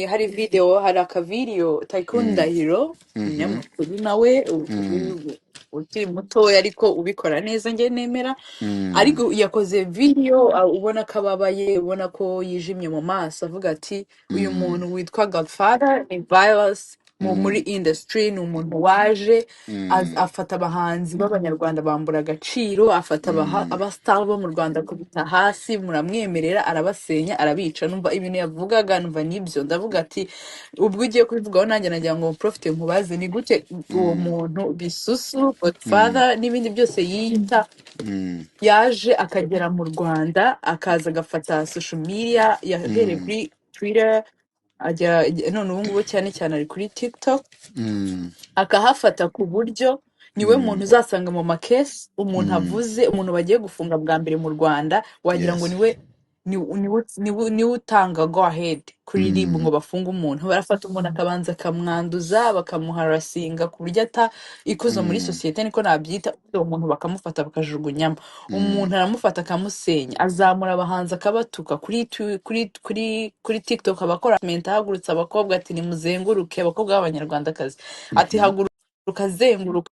Hari video, hari akavideo Tycoon Ndahiro, umunyamakuru nawe ukiri mutoya ariko ubikora neza, njye nemera, ariko yakoze video, ubona ko ababaye, ubona ko yijimye mu maso, avuga ati uyu muntu witwa Godfather ni virus muri industry, ni umuntu waje afata abahanzi b'Abanyarwanda bambura agaciro, afata abastar bo mu Rwanda akubita hasi, muramwemerera, arabasenya, arabica. Numva ibintu yavugaga, numva nibyo. Ndavuga ati ubwo ugiye kubivugaho, nanjye nagira ngo profite nkubaze: ni gute uwo muntu Bisusu, Godfather n'ibindi byose yiyita, yaje akagera mu Rwanda, akaza agafata social media, yahereye kuri Twitter, ajya none ubu ngubu cyane cyane ari kuri TikTok, akahafata ku buryo niwe muntu uzasanga mu macase, umuntu avuze, umuntu bagiye gufunga bwa mbere mu Rwanda, wagira ngo niwe niwe utanga go ahead kuri RIB ngo bafunge umuntu. Barafata umuntu, akabanza akamwanduza, bakamuharasinga ku buryo ata ikuzo muri sosiyete, niko nabyita. Uwo muntu bakamufata, bakajugunyamo. Umuntu aramufata akamusenya, azamura abahanzi akabatuka kuri TikTok, abakora menta, ahagurutsa abakobwa ati nimuzenguruke, abakobwa b'Abanyarwandakazi, ati haguruka, zenguruka,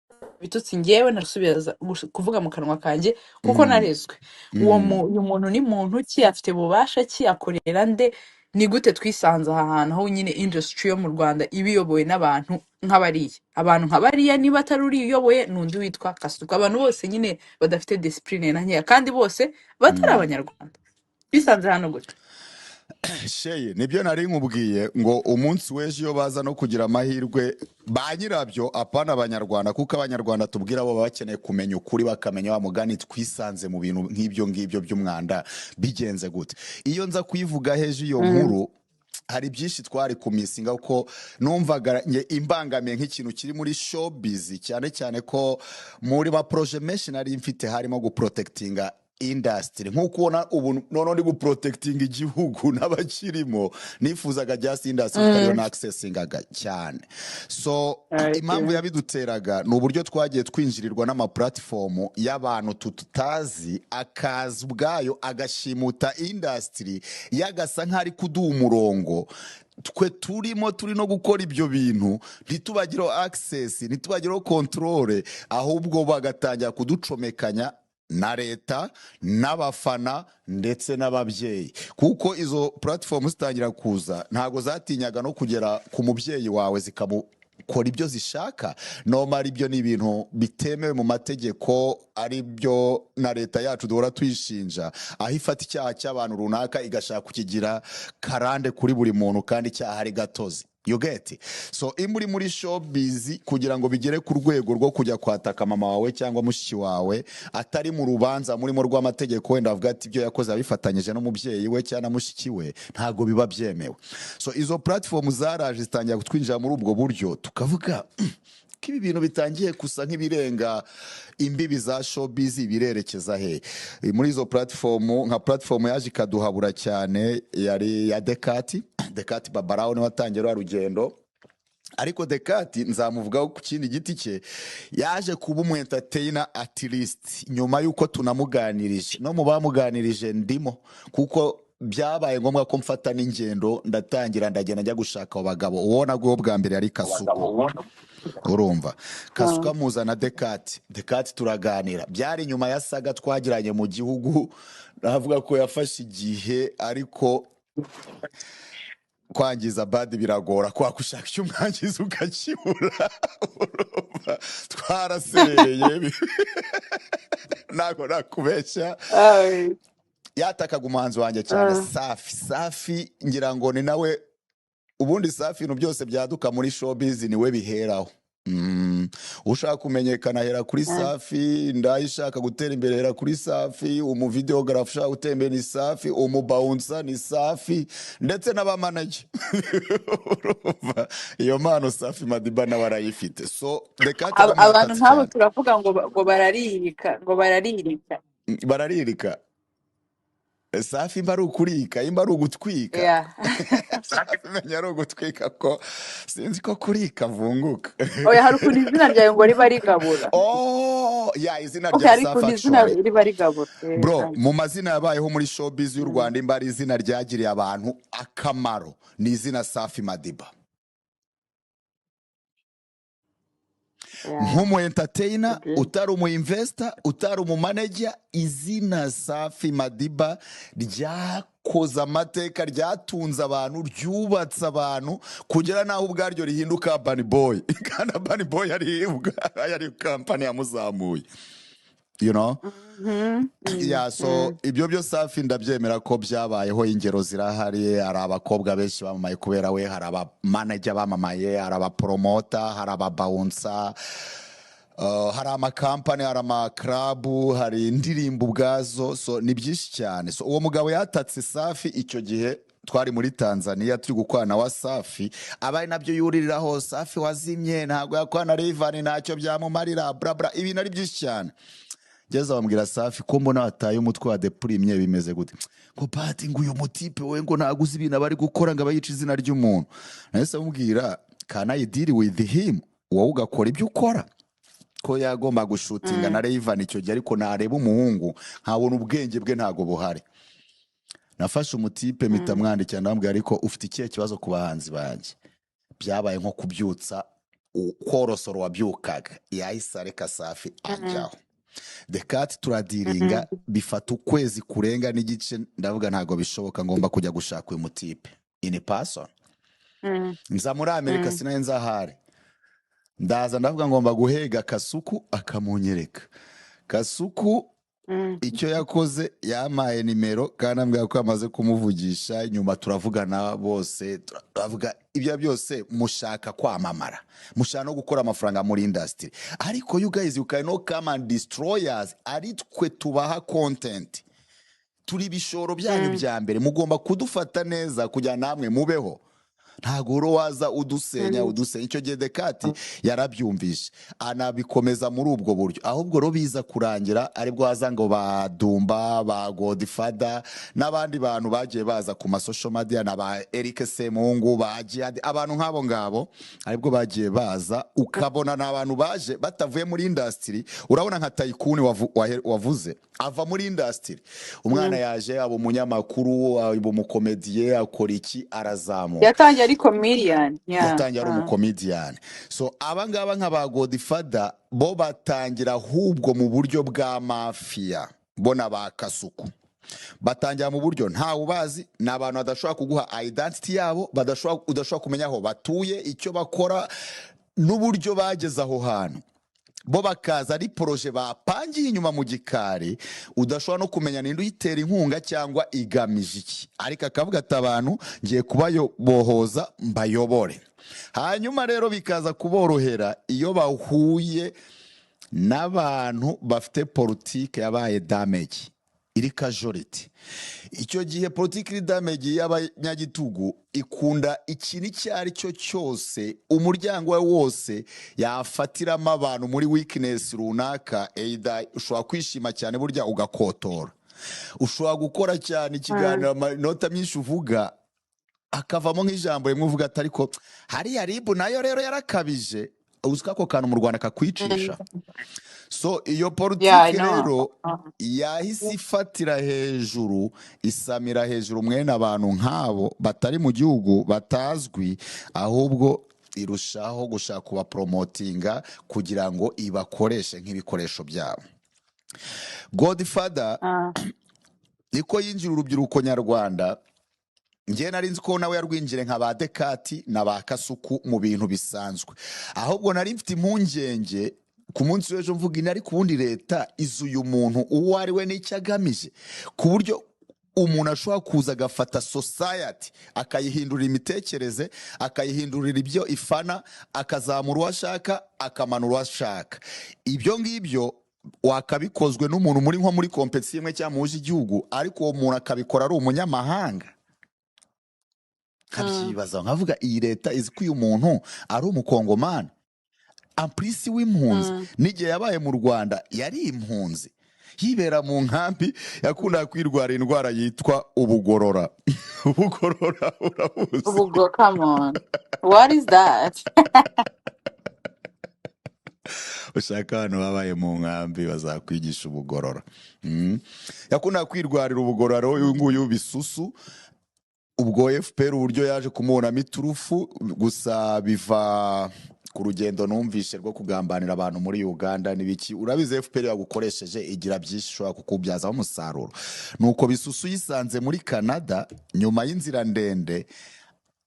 bitutsi. Ngewe ntasubiza kuvuga mu kanwa kanjye kuko narezwe. Uwo uyu muntu ni muntu ki? Afite bubasha ki? Akorera nde? Ni gute twisanze aha hantu, aho nyine industry yo mu Rwanda iba iyobowe n'abantu nk'abariya, abantu nka bariya? Niba atari uriya uyoboye, ni undi witwa Kasuku. Abantu bose nyine badafite discipline na nkeya, kandi bose batari Abanyarwanda. Twisanze hano gute? Sheye, nibyo nari nkubwiye ngo umunsi w'ejo iyo baza no kugira amahirwe ba nyirabyo, apana Abanyarwanda, kuko Abanyarwanda tubwira bo baba bakeneye kumenya ukuri, bakamenya wa mugani twisanze mu bintu nk'ibyo ngibyo by'umwanda bigenze gute. Iyo nza kuyivuga hejo iyo nkuru, hari byinshi twari kumissinga, kuko numvaga nge imbangamiye nk'ikintu kiri muri showbiz, cyane cyane ko muri ma projets menshi nari mfite harimo guprotectinga industry, nk'uko ubona ubu noneho ndi guprotectinga igihugu n'abakirimo. Nifuzaga just industry kuko ariyo na accessingaga cyane. So impamvu yabiduteraga ni uburyo twagiye twinjirirwa n'amaplatform y'abantu tutazi, akaza ubwayo agashimuta industry, yagasa nk'ari kuduha umurongo twe turimo, turi no gukora ibyo bintu, ntitubagireho access, ntitubagireho control, ahubwo bagatangira kuducomekanya na leta n'abafana ndetse n'ababyeyi, kuko izo platform zitangira kuza ntabwo zatinyaga no kugera ku mubyeyi wawe zikamukora ibyo zishaka. Nomara ibyo ni ibintu bitemewe mu mategeko, ari byo na leta yacu duhora tuyishinja, aho ifata icyaha cy'abantu runaka igashaka kukigira karande kuri buri muntu kandi icyaha ari gatozi. You get it? So iyo muri muri showbiz, kugira ngo bigere ku rwego rwo kujya kwataka mama wawe cyangwa mushiki wawe atari mu rubanza murimo rw'amategeko, wenda avuga ati ibyo yakoze abifatanyije n'umubyeyi we cyangwa na mushiki we, ntabwo biba byemewe. So izo platform zaraje zitangira kutwinjira muri ubwo buryo, tukavuga ko ibi bintu bitangiye gusa nk'ibirenga imbibi za showbiz, birerekeza he? Muri izo platform, nka platform yaje ikaduhabura cyane yari ya Dekati. Dekati Babarawo niwe watangiye ruriya rugendo, ariko Dekati nzamuvugaho ku kindi giti cye. Yaje kuba umu entertainer at least nyuma y'uko tunamuganirije, no mu bamuganirije ndimo, kuko byabaye ngombwa ko mfata n'ingendo, ndatangira ndagenda njya gushaka abo bagabo. Uwo naguho bwa mbere yari Kasuku, urumva Kasuku amuzana Dekati, Dekati turaganira. Byari nyuma ya saga twagiranye mu gihugu, navuga ko yafashe igihe, ariko kwangiza badi biragora, kwa gushaka icyo umwangiza ukakibura. Urumva twaraserereye, ntabwo nakubeshya. Yatakaga umuhanzi wanjye cyane, Safi. Safi ngira ngo ni nawe ubundi. Safi, ibintu byose byaduka muri showbiz niwe biheraho. Ushaka kumenyekana ahera kuri Safi, ndayi ishaka gutera imbere ahera kuri Safi, umuvideographe ushaka gutera imbere ni Safi, umubouncer ni Safi, ndetse n'abamanager. Urumva iyo mpano Safi Madiba nawe arayifite. So reka Abantu yaramwatatse nk'abo cyane. Turavuga ngo bararirika, ngo bararirika. Bararirika. Safi imba ari ukurika, imba ari ugutwika. Safi menya ari ugutwika, ko sinzi ko kurika vunguka. Oya, hari ukuntu izina ryawe ngo riba rigabura. Oh yeah, izina Okay, rya hari Safi ukuntu izina actually riba rigabura. Bro, mu mazina yabayeho muri showbiz y'u Rwanda, imba ari izina ryagiriye abantu akamaro, ni izina Safi Madiba. Nk'umu entertainer, utari umu investor, utari umu manager, izina Safi Madiba ryakoze amateka, ryatunze abantu, ryubatse abantu, kugera n'aho ubwaryo rihinduka Urban Boy. Kandi Urban Boy yari kampani yamuzamuye, you know? Yeah, so ibyo byo Safi ndabyemera ko byabayeho, ingero zirahari. Hari abakobwa benshi bamamaye kubera we, hari abamanager bamamaye, hari abapromota, hari ababawunsa, hari amakampani, hari amaklabu, hari indirimbo ubwazo, so ni byinshi cyane. So uwo mugabo yatatse Safi icyo gihe twari muri Tanzania turi gukorana wa Safi, abaye nabyo yuririraho Safi wazimye, ntabwo yakorana na Rayvanny, ntacyo byamumarira, bla bla, ibintu ari byinshi cyane. Ngeze bambwira Safi ko mbona wataye umutwe wa depurimye, bimeze gute? Ngo pati, ngo uyu mutipe we ngo ntago uzi ibintu aba ari gukora, ngo aba yica izina ry'umuntu. Nahise mubwira, can I deal with him, wowe ugakora ibyo ukora? Ko yagomba gushutinga na Rayvanny icyo gihe, ariko nareba umuhungu nkabona ubwenge bwe ntago buhari. Nafashe umutipe mpita mwandikira, ndamubwira, ariko ufite ikihe kibazo ku bahanzi banjye? Byabaye nko kubyutsa korosoro wabyukaga, yahise areka Safi ajyaho. The Cat turadiringa, bifata ukwezi kurenga n'igice. Ndavuga ntabwo bishoboka, ngomba kujya gushaka uyu mutipe in person. Nza muri Amerika, sinari nzahari, ndaza ndavuga ngomba guhega Kasuku akamunyereka. Kasuku icyo yakoze, yampaye nimero kandi ambwira ko yamaze kumuvugisha. Nyuma turavugana bose, turavuga ibyo byose. Mushaka kwamamara, mushaka no gukora amafaranga muri industry, ariko you guys, you cannot come and destroy us. Ari twe tubaha content, turi ibishoro byanyu bya mbere, mugomba kudufata neza kugira namwe mubeho. Ntabwo uro waza udusenya udusenya. Icyo gihe Dekati yarabyumvishe, anabikomeza muri ubwo buryo. Ahubwo ro biza kurangira aribwo haza ngo ba Dumba, ba Godfather n'abandi bantu bagiye baza ku masocial media, na ba Eric Semungu, ba Jihad, abantu nk'abo ngabo aribwo bagiye baza, ukabona ni abantu baje batavuye muri industry. Urabona nka Tycoon wavuze ava muri industry, umwana yaje aba umunyamakuru, aba umukomediye, akora iki, arazamuka. Yatangiye ari comedian. Yatangiye ari umukomediyani. So aba ngaba nka ba Godfather bo batangira ahubwo mu buryo bwa mafia, bo na ba Kasuku batangira mu buryo ntawe ubazi, ni abantu badashobora kuguha identity yabo, udashobora kumenya aho batuye, icyo bakora n'uburyo bageze aho hantu. Bo bakaza ari projet bapangiye inyuma mu gikari, udashobora no kumenya ninde uyitera inkunga cyangwa igamije iki, ariko akavuga ati abantu ngiye kubayobohoza mbayobore. Hanyuma rero bikaza kuborohera iyo bahuye n'abantu bafite politike yabaye damage, iri casualty. Icyo gihe politiki iri damage y'abanyagitugu ikunda ikintu icyo ari cyo cyose, umuryango we wose yafatiramo abantu muri weakness runaka. Either ushobora kwishima cyane burya ugakotora, ushobora gukora cyane ikiganiro, amanota myinshi uvuga akavamo nk'ijambo rimwe uvuga ati ariko hariya RIB nayo rero yarakabije. Uzi ko ako kantu mu Rwanda kakwicisha. So iyo Yeah, I politiki know. rero yahise ifatira hejuru, isamira hejuru mwene abantu nk'abo batari mu gihugu, batazwi, ahubwo irushaho gushaka kubapromotinga kugira ngo ibakoreshe nk'ibikoresho byabo. Godfather niko yinjira urubyiruko nyarwanda. Njye nari nzi ko nawe yarwinjire nka ba Dekati na ba Kasuku mu bintu bisanzwe, ahubwo nari mfite impungenge ku munsi w'ejo mvuga ini, ariko ubundi leta izi uyu muntu uwo ari we n'icyo agamije, ku buryo umuntu ashobora kuza agafata society akayihindurira imitekerereze, akayihindurira ibyo ifana, akazamura uwo ashaka, akamanura uwo ashaka. Ibyo ngibyo wakabikozwe n'umuntu muri nko muri competition imwe cyangwa muhuje igihugu, ariko uwo muntu akabikora ari umunyamahanga. Nkabyibaza nkavuga iyi leta izi ko uyu muntu ari umukongomani ampurisi w'impunzi, n'igihe yabaye mu Rwanda yari impunzi. Yibera mu nkambi, yakundaga kwirwara indwara yitwa ubugorora. Ubugorora urabuzi? Ubugo, come on, what is that? Ushaka abantu babaye mu nkambi bazakwigisha ubugorora. Yakundaga kwirwarira ubugorora uyu nguyu Bisusu. Ubwo FPR uburyo yaje kumubonamo iturufu gusa biva ku rugendo numvishe rwo kugambanira abantu muri Uganda n'ibiki. Urabizi, FPR yagukoresheje igira byinshi ishobora kukubyazaho umusaruro. Nuko Bisusu yisanze muri Canada nyuma y'inzira ndende.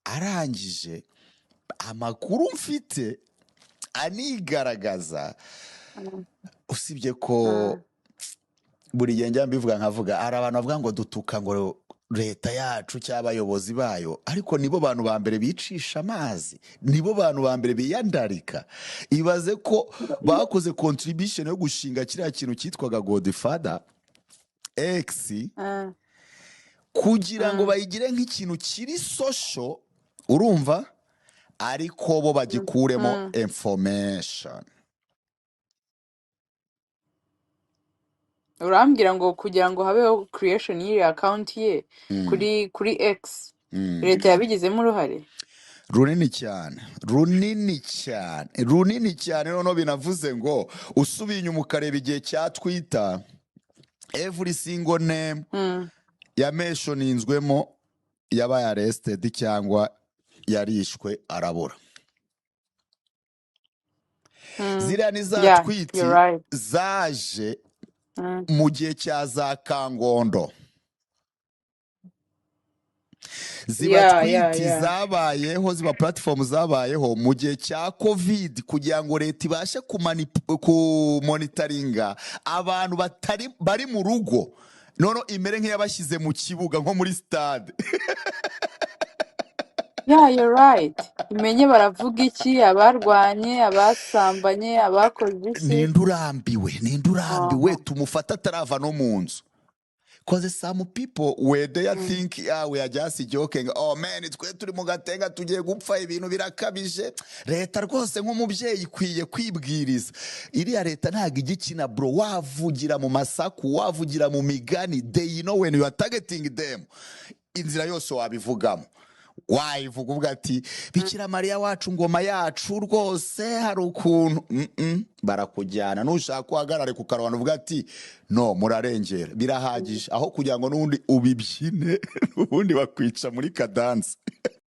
Arangije, amakuru mfite anigaragaza, usibye ko buri gihe njya mbivuga, nkavuga hari abantu bavuga ngo dutuka ngo leta yacu cyangwa abayobozi bayo, ariko nibo bantu ba mbere bicisha amazi, nibo bantu ba mbere biyandarika. Ibaze ko bakoze contribution yo gushinga kiriya kintu cyitwaga Godfather X kugira ngo bayigire nk'ikintu kiri social, urumva, ariko bo bagikuremo information. Urambwira ngo kugira ngo habeho creation y'iriya account ye kuri X, leta yabigizemo uruhare? Runini cyane, runini cyane, runini cyane. Noneho binavuze ngo usubiye inyuma ukareba igihe cya Twitter, every single name yamentioninzwemo yabaye arrested cyangwa yarishwe arabura. Ziriya ni za Yeah, tweet you're right. zaje mu gihe cya za Kangondo, ziba tweet zabayeho, ziba platform zabayeho mu gihe cya COVID kugira ngo leta ibashe kumonitoringa abantu batari bari mu rugo, none imere nk'iyabashyize mu kibuga nko muri stade. Yeah, you're right. Imenye baravuga iki, abarwanye, abasambanye, abakoze iki. Ninde urambiwe? Ninde urambiwe? Aha. Tumufate atarava no mu nzu. 'Cause some people were there think, yeah, we are just joking. Oh man, twe turi mu gatenga tugiye gupfa, ibintu birakabije. Leta rwose nk'umubyeyi ikwiye kwibwiriza. Iriya leta ntabwo ijya ikina, bro. Wavugira mu masaku, wavugira mu migani, they know when you are targeting them. Inzira yose wabivugamo, wayivuga uvuga ati Bikira Mariya wacu, ngoma yacu, rwose hari ukuntu barakujyana. Nushaka uhagarare ku karubanda uvuga ati no murarengera, birahagije, aho kugira ngo n'ubundi ubibyine ubundi bakwica muri kadanse.